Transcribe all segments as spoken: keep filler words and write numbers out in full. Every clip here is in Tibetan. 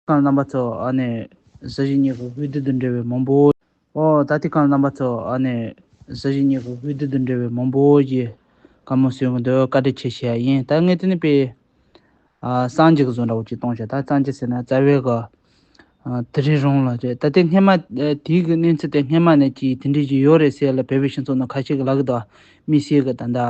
གང་རྣམ་པ་ཚོ་ཨ་ནི་གཟི་བརྗིད་གཉིས་ཀྱི་དགོས་འདུན་དང་འབྲེལ་བའི་མང་པོ། ཨོ་ད་དེ་གང་རྣམ་པ་ཚོ་ཨ་ནི་གཟི་བརྗིད་གཉིས་ཀྱི་དགོས་འདུན་དང་འབྲེལ་བའི་མང་པོ་ཞིག་བཀའ་མོལ་གསུང་གི་འདུག་བཀའ་དྲིན་ཆེ་ཞུ་ཡ་ཡིན། ད་ངས་དེ་ནི་པའི་ཨ་སངས་རྒྱས་ཀྱི་བཟོ་འདྲ་བོ་ཅིག་གཏོང་བྱ། ད་སངས་རྒྱས་ཟེར་ན་རྩ་བའི་གི་ཨ་དེ་རིང་རང་ལ་རེད། ད་དེ་སྔས་མ་ཨ་དེའི་གི་གནས་ཚུལ་དེ་སྔས་མ་ནས་ཅིག་དེ་འདྲའི་ཅིག་ཡོད་རེད་ཟེར་ལ་བོད་པའི་སྤྱི་ཚོགས་ནང་ཁ་ཤས་ཀྱིས་ལབ་གི་འདུག་དམིགས་བསལ་གྱི་ད་ལྟ་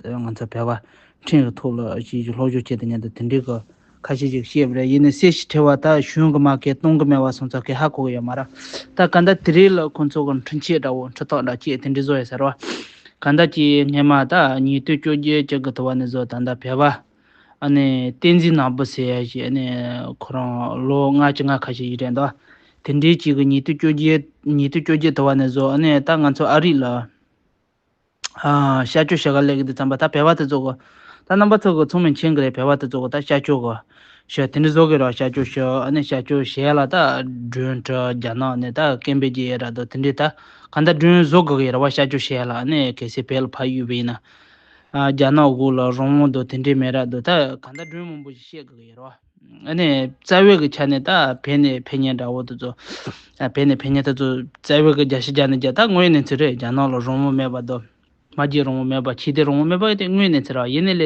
ད་ང་ཚོ་བོད་པ་ཕྲན་གྱི་ཐོག་ལ་ཅིག་ཅིག་སློབ་སྦྱོང་བྱས་ཏེ་ཉན་དུ་དེ་འདྲའི་གི་ཁ་ཤས་ཅིག་བཤད་པ་རེད། ཡིན་ནའི་གསལ་ཞིག་བྲིས་པ་ད་གཞུང་གི་མ་གི་གཏོང་གི་མེད་པ་སོང་ཙང་གི་ཧ་གོ་གི་ཡོད་མ་རེད། ད་ག་འདྲ་དེ་རིང་ལ་ཁོང་ཚོ་གི་འཕྲིན་ཆས་འདྲ་བོ་འཕྲིན་ཐག་འདྲ་ཅིག་དེ་འདྲའི་བཟོ་ཡོད་ས་རེད་བ། ག་འདྲ་ཅིག་སྔས་མ་ད་ཉིས་སྟོང་བཅོ་བརྒྱད་ཅིག་གི་དུས་བ་ནས་བཟོ་ད་ལྟ་བོད་པ་ཨ་ནི་བསྟན་འཛིན་ནག་པོ་ཟེར་ཡ་ཞིག་ཨ་ནི་ཁོ་རང་ལོ་ལྔ་བཅུ་ང་ཁ་ཤས་ཡིན་རེད་འདུག་དེ་འདྲའི་ཅིག་གི་ཉིས་སྟོང་བཅོ་བརྒྱད་ཉིས་སྟོང་བཅོ་བརྒྱད་དུས་བ་ནས་བཟོ་ཨ་ནི་ད་ང་ཚོ་ཨ་རི་ལ་ཨ་ཤར་ཕྱོགས་ཞིག་ག་སླེབས་གི་འདུག་བསམ་པ་ད་བོད་པ་དེ་ཚོ་གི་ད་རྣམ་པ་ཚོ་གི་ཚང་མས་མཁྱེན་གི་རེད། བོད་པ་དེ་ཚོ་གི་ད་ཤར་ཕྱོགས་གི་ཤར་དེ་འདྲ་བཟོ་གི་རེད། ཤར་ཕྱོགས་ཤར་ཨ་ནི་ཤར་ཕྱོགས་ཞིག་ལ་ད་ཌོན་ཊ་རྒྱ་ནག་ནས་ད་ཀེམ་བྷོ་ཇི་ཡ་ར་དོ་དེ་འདྲའི་ད་ག་འདྲ་ཌོན་བཟོ་དགོས་གི་རེད་བ། ཤར་ཕྱོགས་ཞིག་ལ་ཨ་ནི་གལ་སྲིད་བོད་ལ་ཕར་ཡོད་པ་ཡིན་ན། ཨ་རྒྱ་ནག་འོག་ལ་རང་དབང་དང་དེ་འདྲའི་མེད་ར་དོ་ད་ག་འདྲ་ཌོན་མང་པོ་ཞིག་བཤད་དགོས་ཀྱི་ཡོད་རེད་བ། ཨ་ནི་རྩ་བའི་གི་ཆ་ནས་ད་བོད་ནས་ཕེབས་མཁན་འདྲ་བོ་དེ་ཚོ་ཨ་བོད་ནས་ཕེབས་མཁན་དེ་ཚོ་རྩ་བའི་གི་བརྒྱ་ཆ་བརྒྱ་ནས་བརྒྱ་ད་དངོས་གནས་ཚུལ་རེད། རྒྱ་ནག་ལ་རང་དབང་མེད་པ་དང་མ་རྒྱལ་རང་དབང་མེད་པ་ཆོས་དད་རང་དབང་མེད་པ་དེ་དངོས་གནས་ཚུལ་རེད་བ། ཡིན་ནའི་ལས་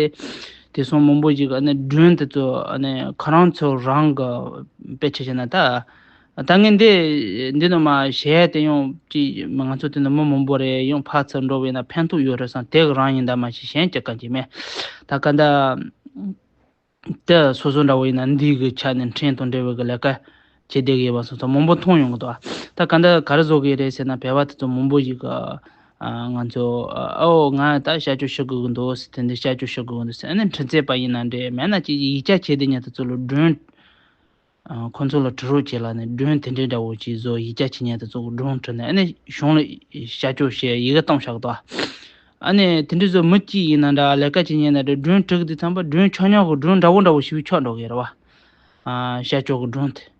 དེང་སང་མང་པོ་ཞིག་གི་ཨ་ནི་ཌོན་དེ་ཚོ་ཨ་ནི་ཁོ་རང་ཚོ་རང་གི་དཔེ་ཆ་བཞག་ན་ད། ད་ངས་འདི་འདི་ནང་མ་བཤད་དེ་ཡང་ཅི་ང་ཚོ་དེ་ནང་མི་མང་པོ་རེད་ཡང་ཕར་ཚུར་འགྲོ་བས་ན་ཕན་ཐོགས་ཡོད་རེད་བསམ་དེ་ག་རང་ཡིན་ད་མ་གཞི་གཞན་གྱི་གང་གི་མེད། ད་ག་འདྲ་དེ་སོ་སོ་འདྲ་བོ་ཡིན་ན་འདི་གི་ཆ་ནས་འཕྲིན་དང་འབྲེལ་བའི་གི་ལས་ཀ་བྱེད་བསྡད་གི་ཡོད་པ་སོ་སོ་མང་པོ་མཐོང་ཡོང་གི་འདུག་ད་ག་འདྲ་ག་རེ་བཟོ་གི་རེད་ཟེར་ན་བོད་པ་དེ་ཚོ་མང་པོ་ཞིག་གི་ང་ཚོ་ཨོ་ང་ད་ཤར་ཕྱོགས་ཤོར་དགོས་གི་འདུག་ཟེར་དེ་འདྲ་ཤར་ཕྱོགས་ཤོར་དགོས་གི་འདུག་ཟེར་ཨ་ནི་འཕྲིན་བརྩེད་པ་ཡིན་ན་འདྲ་མེད་ན་ཅིག་ཡིག་ཆ་བྱེད་བསྡད་མཁན་དེ་ཚོ་ལ་ཌོན། ཁོང་ཚོ་ལ་བྲིས་རོགས་བྱེད་ལབ་ནས་ཌོན་དེ་འདྲའི་འདྲ་བོ་ཅིག་བཟོ་ཡིག་ཆ་ཅིག་ཉན་དུ་བཙུགས་ཌོན་བྲིས་ནས་ཨ་ནི་གཞུང་ལ་བཤད་ཕྱོགས་བཤད་ཡི་གེ་བཏང་བཞག་ཏོ། ཨ་ནི་དེ་འདྲའི་བཟོ་མི་གཅིག་ཡིན་ན་འདྲ་ལས་ཀ་ཅིག་ཉན་ན་འདྲ་ཌོན་བྲིས་དུས་ཙམ་པ་ཌོན་ཆོག་ཉོག་གི་ཌོན་འདྲ་བོ་འདྲ་བོ་ཞིག་ཆོག་འགྲོ་གི་རེད་བ། བཤད་ཕྱོགས་ཀྱི་ཌོན་དེ།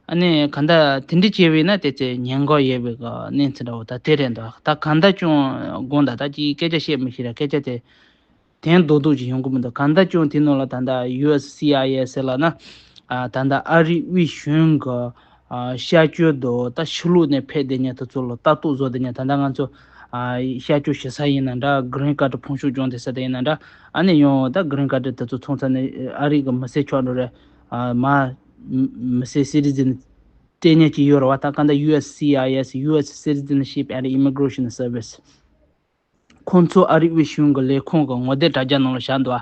ཨ་ནི་ག་འདྲ་དེ་འདྲ་བྱས་པས་ན་དེ་ཚེ་ཉེན་ཁ་ཡོད་པའི་གི་གནས་ཚུལ་འདྲ་བོ་ད་དེ་རེད་འདུག་ད་ག་འདྲ་ཀྱང་དགོངས་དག་ད་ཅིག་སྐད་ཆ་བཤད་མི་ཤེས་ར་སྐད་ཆ་དེ། དོན་རྡོག་རྡོག་ཅིག་ཡོང་གི་མི་འདུག་གང་ལྟར་ཀྱང་དེ་ནང་ལ་ད་ལྟ་ཡུ་ཨེས་སི་ཨའི་ཨེས་ལབ་ན། ཨ་ད་ལྟ་ཨ་རིའི་དབུས་གཞུང་གི་ཨ་ཤར་ཕྱོགས་དང་ད་ཕྱི་ལོགས་ནས་ཕེབས་བསྡད་མཁན་དེ་ཚོ་ལ་ལྟ་རྟོག་བཟོ་བསྡད་མཁན་ད་ལྟ་ང་ཚོ་ཨ་ཤར་ཕྱོགས་ཞུ་ས་ཡིན་ན་འདྲ་གྷི་རིན་ཀར་ཌི་ཕོན་ཆུང་སྦྱོང་བསྡད་ས་དེ་ཡིན་ན་འདྲ་ཨ་ནི་ཡང་ད་གྷི་རིན་ཀར་ཌི་དེ་ཚོ་ཚོང་ས་ནས་ཨ་རི་གི་མི་སེར་ཆགས་འགྲོ་རེད། ཨ་མ་མི་སེར་སི་ཊི་ཛན་སྤྲད་མཁན་ཅིག་ཡོད་རེད་བ། ད་གང་ལྟར་ཡུ་ཨེས་སི་ཨའི་ཨེས་ཡུ་ཨེས་Citizenship and Immigration Service། ཁོང་ཚོ་ཨ་རིའི་དབུས་གཞུང་གི་ལས་ཁུངས་ཀྱི་ངོ་དེབ་དྲ་རྒྱ་ནང་ལ་བཞག་འདུག་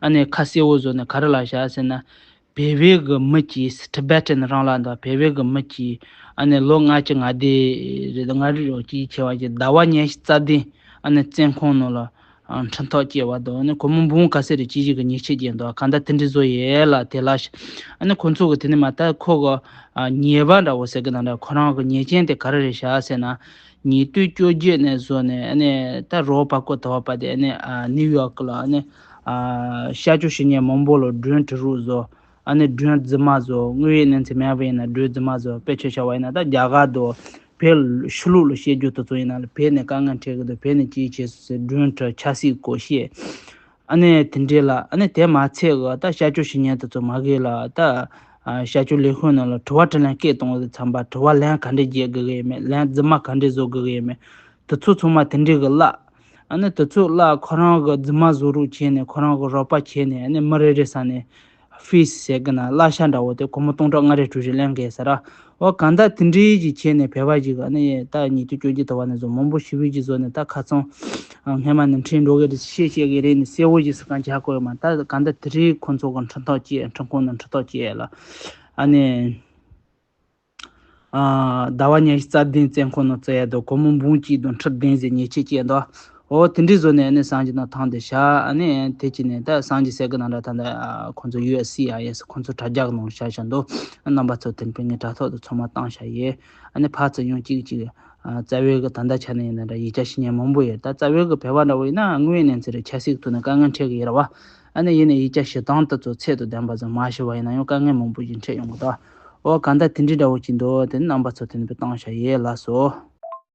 ཨ་ནི་ཁ་གསལ་བོ་བཟོས་ནས་ག་རེ་ལབ་བཞག་ཟེར་ན། བོད་པའི་གི་མི་གཅིག་ཊི་བེ་ཊན་རང་ལ་འདུག་བོད་པའི་གི་མི་གཅིག་ཨ་ནི་ལོ་ལྔ་བཅུ་ང་བདུན་རེད་ལྔ་རེད་རོ་གཅིག་ཆེ་བ་གཅིག་ཟླ་བ་ཉི་ཤུ་རྩ་བདུན་ཨ་ནི་བཙོན་ཁང་ནང་ལ་འཕྲིན་ཐག་བཅད་པ་འདུག་ཨ་ནི་སྒོར་མོ་འབུམ་ག་ཚོད་རེད་ཅི་ཞིག་གི་ཉེས་ཆད་བཅད་འདུག་གང་ལྟར་དེ་འདྲ་བཟོ་ཡས་ལ་དེ་ལ་ཨ་ནི་ཁོང་ཚོ་གི་དེ་ནི་མ་ད་ཁོ་གི་ཉེས་པ་འདྲ་བོ་ཟེར་གི་ན་འདྲ་ཁོ་རང་གི་ཉེས་ཅན་དེ་ག་རེ་རེད་བཞག་ཟེར་ན། ཉིས་སྟོང་བཅོ་བརྒྱད་ནས་བཟུང་ནས་ཨ་ནི་ད་རོགས་པ་ཀོ་ཏོ་བ་པ་དེ་ཨ་ནི་ཨ་ནིའུ་ཡོག་ལ་ཨ་ནི་ཨ་ཤར་ཕྱོགས་ཞུ་མཁན་མང་པོ་ལ་ཌོན་བྲིས་རོགས་བཟོ། ཨ་ནི་ཌོན་རྫུན་མ་བཟོ། དངོས་ཡོད་གནས་ཚུལ་མེད་པ་ཡིན་ན་ཌོན་རྫུན་མ་བཟོ། དཔེ་ཆ་བཞག་པ་ཡིན་ན་ད་རྒྱ་གར་དུ་བོད་ཕྱི་ལོགས་ལ་བཤད་རྒྱུ་དེ་ཚོ་ཡིན་ན་ལ་བོད་ནས་དཀའ་ངལ་འཕྲད་གི་འདུག་བོད་ནས་ཅི་བྱེད་སོང་ཟེར་ཌོན་བྲིས་ཆབ་སྲིད་སྐོར་བཤད། ཨ་ནི་དེ་འདྲའི་ལ་ཨ་ནི་དེ་མ་ཚད་གི་ད་ཤར་ཕྱོགས་ཞུ་མཁན་དེ་ཚོ་མ་གི་ལ་ད་ཨ་ཤར་ཕྱོགས་ལས་ཁུངས་ནང་ལ་དྲི་བ་དྲིས་ལན་སྐད་གཏོང་བའི་མཚམས་པ་དྲི་བ་ལན་ག་འདྲས་རྒྱག་དགོས་གི་ཡོད་མེད་ལན་རྫུན་མ་ག་འདྲས་བཟོ་དགོས་གི་ཡོད་མེད་དེ་ཚོ་ཚང་མ་དེ་འདྲའི་གི་བརླག་ཨ་ནི་དེ་ཚོ་བརླག་ཁོ་རང་གི་རྫུན་མ་བཟོ་རོགས་བྱས་ནས་ཁོ་རང་གི་རོགས་པ་བྱས་ནས་ཨ་ནི་མི་རེ་རེ་ས་ནས་ཧྥིས་ཟེར་གི་ན་གླ་ཆ་འདྲ་བོ་དེ་སྒོར་མོ་སྟོང་ཕྲག་ལྔ་རེ་དྲུག་རེ་ལེན་གི་ཡོད་ས་ར། འོ་གང་ལྟར་དེ་འདྲའི་ཞིག་བྱས་ནས་བོད་པ་ཞིག་ཨ་ནི་ད་ཉིས་སྟོང་བཅོ་བརྒྱད་དུ་བ་ནས་བཟུང་མང་པོ་ཞེ་པོ་ཅིག་བཟོས་ནས་ད་ཁ་སང་སྔས་མ་ནས་འཕྲིན་འགྲོ་གི་རེད་བཤད་བཤད་གི་རེད་ནས་གསལ་བོ་ཞིག་སུ་གང་བྱ་དགོས་ཡོད་མ་ད་གང་ལྟར་དེ་རིང་ཁོང་ཚོ་གི་འཕྲིན་ཐག་བཅད་འཕྲིན་ཁང་ནང་འཕྲིན་ཐག་བཅད་ལ་ཨ་ནི་ཟླ་བ་ཉི་ཤུ་རྩ་བདུན་བཙོན་ཁང་ནང་བཙལ་ཡ་དང་སྒོར་མོ་འབུམ་གཅིག་དང་ཁྲི་བདུན་ཟེར་ཉེས་ཆད་བཅད་འདུག་འོ་དེ་འདྲའི་བཟོས་ནས་ཨ་ནི་སངས་རྒྱས་ནང་ཐང་དེ་བཞག་ཨ་ནི་དེ་ཅི་ནས་ད་སངས་རྒྱས་ཟེར་གི་ནང་འདྲ་ད་ད་ཁོང་ཚོ་ཡུ་ཨེས་སི་ཨའི་ཨེས་ཁོང་ཚོ་དྲ་རྒྱ་གི་ནང་བཞག་བཞག་འདུག་རྣམ་པ་ཚོ་དེ་ཕན་ངས་དྲ་ཐོག་ཏུ་ཚང་མ་བཏང་བཞག་ཡོད། ཨ་ནི་ཕར་ཚུར་ཡང་གཅིག་གཅིག་རྩ་བའི་གི་ད་ལྟ་ཆ་ནས་ཡིན་ན་འདྲ་ཡིག་ཆ་ཞུ་མཁན་མང་པོ་ཡོད། ད་རྩ་བའི་གི་བོད་པ་འདྲ་བོ་ཡིན་ན་དངོས་ཡོད་གནས་ཚུལ་རེད་ཆབ་སྲིད་ཐོག་ནས་དཀའ་ངལ་འཕྲད་གི་ཡོད་ར་བ། ཨ་ནི་ཡིན་ནའི་ཡིག་ཆ་ཞུ་སྟངས་དེ་ཚོ་ཚད་དང་ལྡན་པ་ཙམ་མ་ཞུ་བ་ཡིན་ན་ཡང་དཀའ་ངལ་མང་པོ་ཞིག་འཕྲད་ཡོང་གི་འདུག་འོ་གང་ལྟར་དེ་འདྲའི་འདྲ་བོ་ཅིག་འདུག་དེ་ནི་རྣམ་པ་ཚོ་དེ་ནི་བཏང་བཞག་ཡོད། ལགས་སོ།